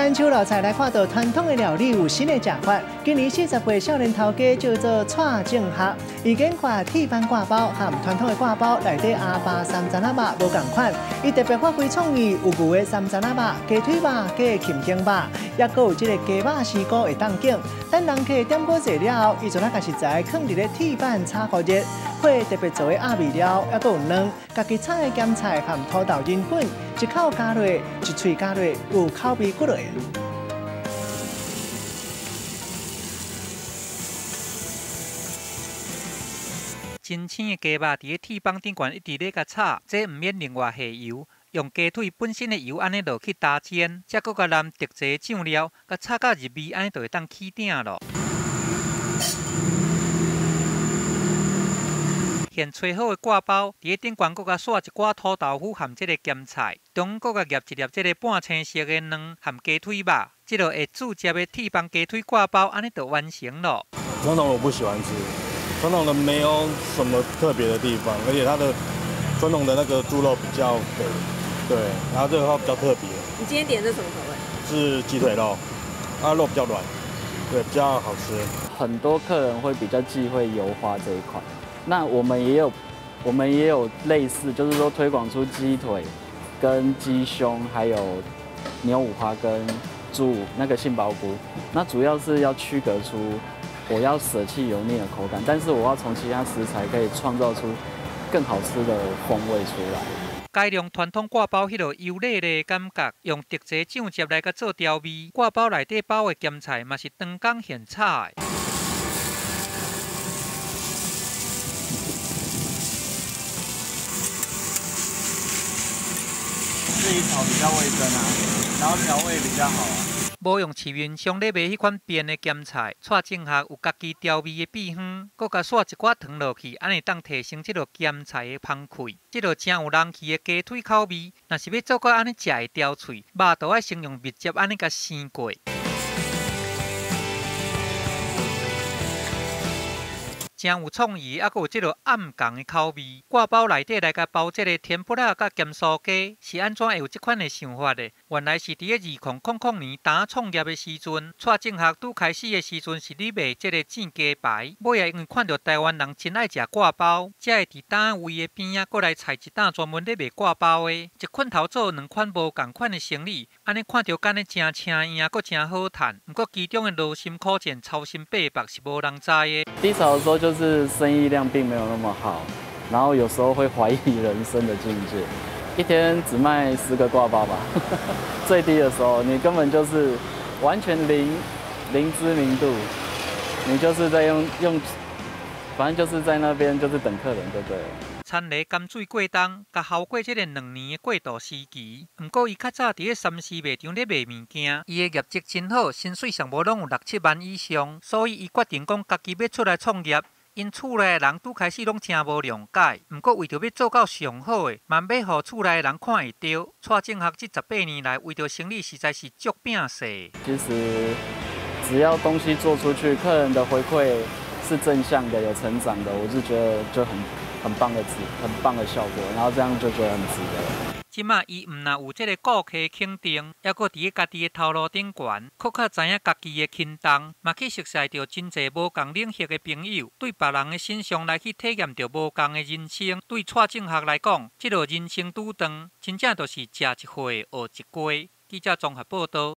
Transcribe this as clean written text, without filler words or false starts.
咱手老菜來看到傳統的料理有新的食法。今年40歲少年頭家叫做蔡正學，伊研發鐵板割包和傳統的割包內底阿爸三層仔肉無仝款，伊特別發揮創意，有牛的三層仔肉、雞腿肉、雞的禽胸肉，抑閣有這个雞肉絲菇會當揀。等人客點過濟了後，伊就來共食材囥佇咧鐵板炒予熱，配特別做的鴨味料，抑閣有卵，家己炒的鹹菜和土豆仁粉，一口咬落，一喙咬落，有口味骨落。真鮮的雞肉佇咧鐵板頂懸一直咧共炒，這毋免另外下油，用雞腿本身的油按呢落去打煎，才閣共淋特製醬料，共炒甲入味，按呢就會當起鼎囉。現炊好的割包，佇咧頂懸閣共撒一寡土豆腐和這个鹹菜，中間閣共夾一粒這个半青色的卵和雞腿肉，這个會煮食的鐵板雞腿割包，按呢就完成囉。傳統我不喜歡吃，傳統的沒有什麼特別的地方，而且它的傳統的那個豬肉比較肥，對，然後這個話比較特別。你今天點的是什麼口味？是雞腿肉，它肉比較軟，對，比較好吃。很多客人會比較忌諱油花這一塊，那我們也有類似，就是說推廣出雞腿、跟雞胸，還有牛五花跟豬那個杏鮑菇，那主要是要區隔出。我要捨棄油膩的口感，但是我要從其他食材可以創造出更好吃的風味出來。改良傳統割包彼落油膩膩的感覺，用特製醬汁來共做調味。割包內底包的鹹菜嘛是當工現炒的。自己炒比較衛生啊，然後調味比較好啊。無用市面上咧賣彼款變的鹹菜，蔡正學有家己調味的秘方，閣共撒一寡糖落去，按呢會當提升這个鹹菜的香氣。這个誠有人氣的雞腿口味，若是欲做到按呢食會牢喙，肉就愛先用蜜汁按呢共生過。誠有創意，猶閣有這个暗仝的口味。割包內底來共包這个甜不辣佮鹹酥雞，是按怎會有這款的想法的？原來是佇咧2000年剛創業的時陣，蔡正學拄開始的時陣是咧賣這个煎雞排，尾仔因為看著台灣人真愛食割包，才會佇單位的邊仔閣來開一檔專門咧賣割包的，一捆頭做兩款無仝款的生意，按呢看著敢若誠請贏，閣誠好趁。毋過其中的勞心苦戰、操心八百是無人知的。低潮的時候就是生意量並沒有那麼好，然後有時候會懷疑人生的境界，一天只賣10個割包吧，最低的時候你根本就是完全零知名度，你就是在用用，反正就是在那邊就是等客人就對了。田螺甘水過冬，共熬過這个2年的過渡時期。毋過伊較早佇咧三C賣場咧賣物件，伊的業績真好，薪水上無攏有六七萬以上，所以伊決定講家己欲出來創業。𪜶厝內的人拄開始攏誠無諒解，毋過為著欲做到上好的，嘛欲予厝內的人看會著。蔡正學這18年來，為著生意實在是足拚勢。其實只要東西做出去，客人的回饋是正向的，有成長的，我就覺得就很棒的效果，然後這樣就覺得很值得。這馬伊毋但有這个顧客肯定，猶閣佇咧家己的頭路頂懸，閣較知影家己的輕重，嘛去熟似著真濟無仝領域的朋友，對別人的身上來去體驗著無仝的人生。對蔡正學來講，這个人生拄斷，真正就是食一歲學一瓜。記者綜合報導。